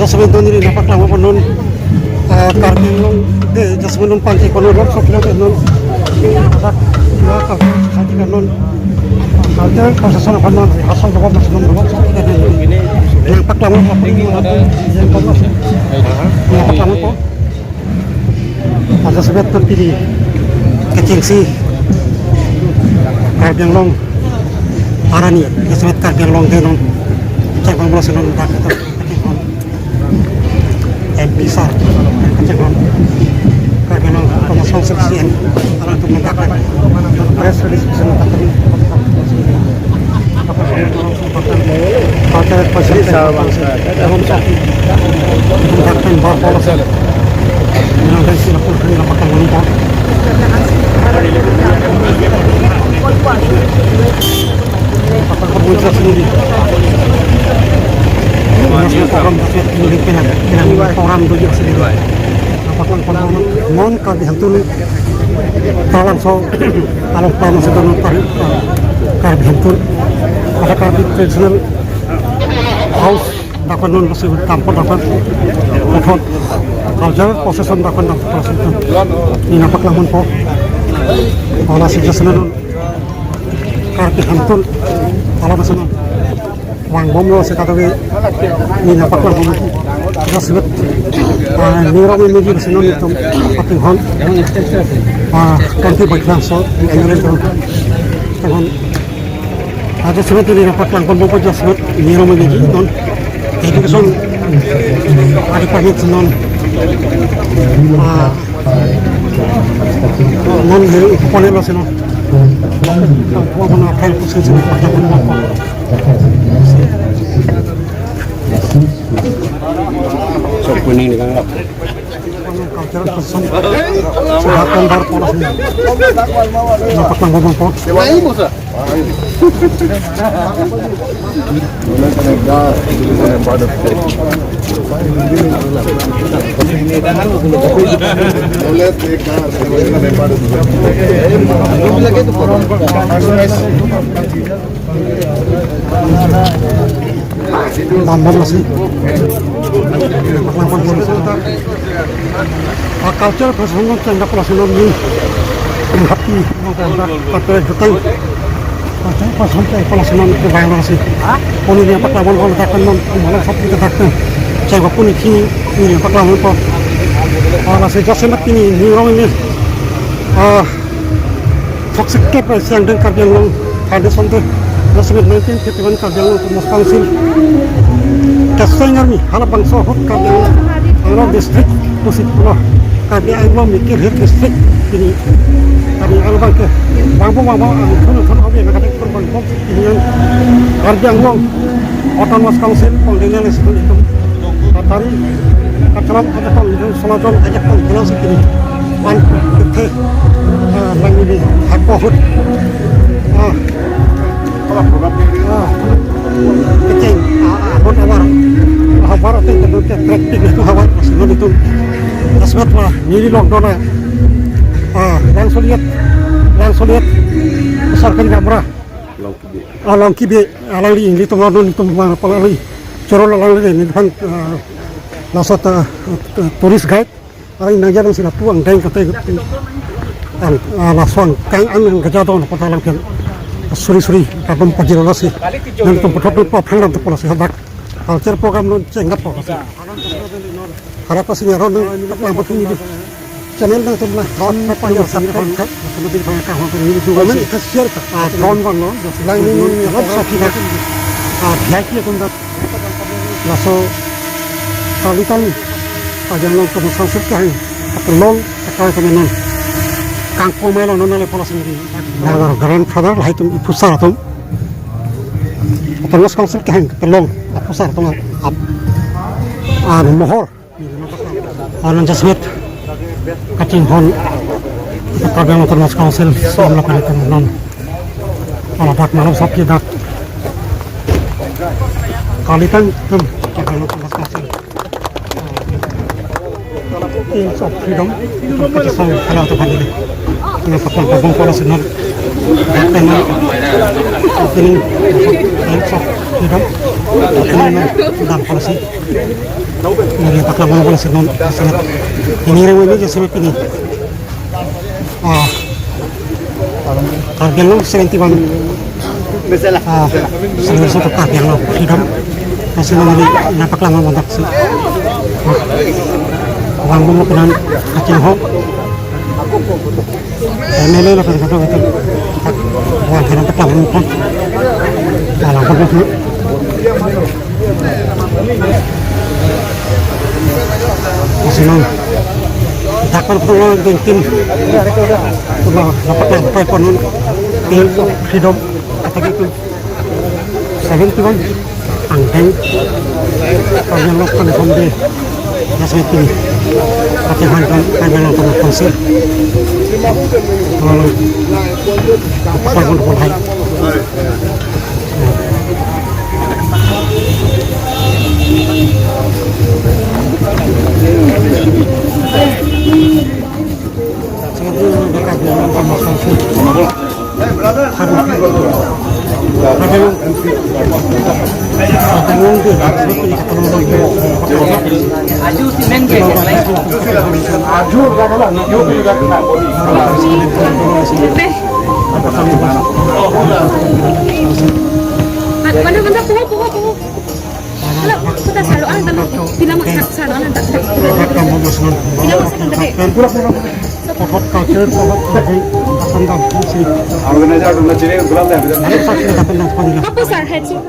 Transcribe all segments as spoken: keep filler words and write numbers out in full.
Sementara ini nampak lama penon, eh, Karbi Anglong, eh, jasmen non pangke kono lok sok lok non. Dak, ya, Karbi Anglong, ada proses apa non, asal lok sok lok sok. Nampak lama apa ini, nampak lama apa? Ada sebab terpilih kecil si Karbi Anglong arani, ya, sebab Karbi Anglong tenon. Cakap bola senang dak. M P sir, kacang hon. Karbi Anglong Autonomous Council C M, alang tum mendak press release bisa mendak. Hotel Pacific Council, mendak pen bar polos. Yang dari Singapore, dari Lampakang Monitor. Program program tujuh sendiri. Apakah program non Karbi Hemtun, talang so, talang talang so, Karbi, Karbi Hemtun, ada Karbi traditional house, dapat non masih tampil dapat, dapat culture procession dapat dapat procession. Ini nampak lamun po, kalau si jasna non Karbi Hemtun, kalau masih non. Vang bomlo si kadokave, ini nampak vang bom. Kita sebut, ah, Nerom Imagine si non itum pating hon. Ah, kanti baik langsung di England tu. Pating hon. Ada sebut ini nampak vang bom, kita sebut Nerom Imagine non. Education, ada permit si non. Ah, non heri pone lo si non. Kua mana apa yang khusus si non. So kuning dengan apa? Cultural person. Sudah gambar polos ni. Nampak nang ngomong po. Dambam masih. Culture person cengda polos non ni. Happy, culture jutai. Culture person ceng polos non ke bayang masih. Poni ni paklabon kalau tak non, malah sab kita tak. Ceng poni kini ni paklabon po. Kalau saya jasem ini, Nerom ini. Ah, Throksi kep ra siang deng Karbi Anglong Foundation te, laso nineteen thirty-one Karbi Anglong Autonomous Council. Kecheng arni, halabangso ahut Karbi Anglong, Anglong District, pusi pulo Karbi Anglong Mikir Hill District, pini Karbi Anglong abang ke, bang bom bang bom, ang thun thun hobi, nakatek thun bang bom, pini an Karbi Anglong Autonomous Council, pangdeng nang isi itum. Patari, kachelam, ajak pang, itum, solajon, ajak pang, itum, si kini. An, kethe, ah, lang ini, hako ahut. Ah. Ah. Kecheng, ah, ah, ahut abar. Abar ateng kedun ke traffic itu abar, masih itum. Asmat lah, neli lockdown ah. Ah, langsung lihat, langsung lihat. Besar kan kamera. Along kibi, alangli, ilitum, non itum, mana pala li. Choro alangli, neliphan, ah, laso ta, ah, tourist guide. Alang nangjar nang sila puang deng kate, ang, ah, laso ang, kang ang, ang kejadon, kota alangphan. Suri suri, kadom pajir lasi. Nangtum pathot pa phang lam tu polos hadak. Culture program non chengat polos. Harap pasi nyaron nang, lang patung ini. Channel nangtum la, drone na panya subscribe, subscribe, subscribe, subscribe, subscribe, subscribe, share ka. Ah, drone bang lo, lang ini, lang sa kita. Ah, V I P atum dak. Laso, kalitan, ajang long kamu sangsut kahing, long, akal kami non. Kangkong mai long non nale polos sendiri. Nagar grandfather, lahai atum ipusar atum. Autonomous Council kahing, long, apusar atum, ap, ah, mohor. Alan Jasmet, kachinghon, Karbi Anglong Autonomous Council, Sumla Panitan non. Ala dak malam sapi dak. Kalitan, tum, Karbi Anglong Autonomous Council. Hills of Freedom, kachisong, kalau tu pandai. Ini papan pabong polos non. Dak non, opening, Hills of Freedom, opening Dam polisi. Nari paklang polisi non. Ini reng ini jadi pini. Ah, Karbi Anglong seventy-one. Ah, seventy-one Karbi Anglong freedom. Masih nanti nangpaklang mandak si. Bang Bung Kenan Aceh Hok. M L A lo kan kata kata. Wah, kena petang pun. Dalam pun. Masih nang. Takkan pun lo gengkin. Coba dapat lampai pun. Tim freedom kata gitu. Seventy-one angdeng, kami lokal komde, ya seventy, pakai handphone, kami lokal konsil, kalau pakai handphone hai. Mana, mana, puhu, puhu, puhu. Hala, kita selalu ang dalam, tidak mau selalu ang dalam. Tidak mau selalu dalam. Organizer, organizer, apa, sir? Head, sir.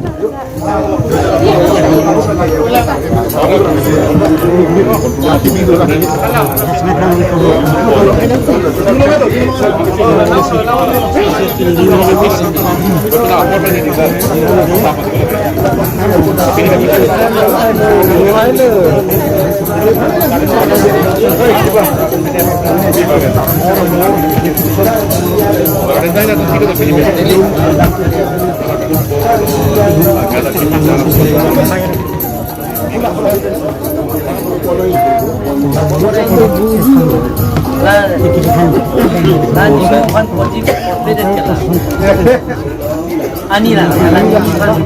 Ani la, ani la, ani la.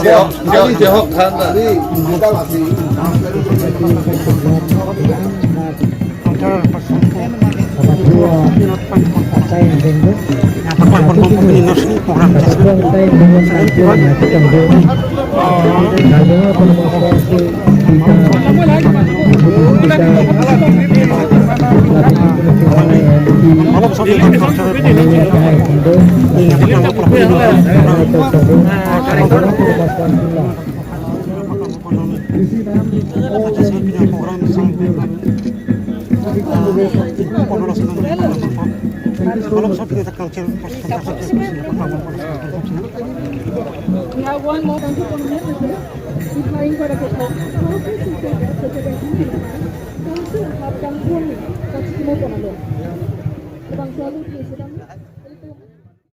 Jehok, jehok, than da. We have one more.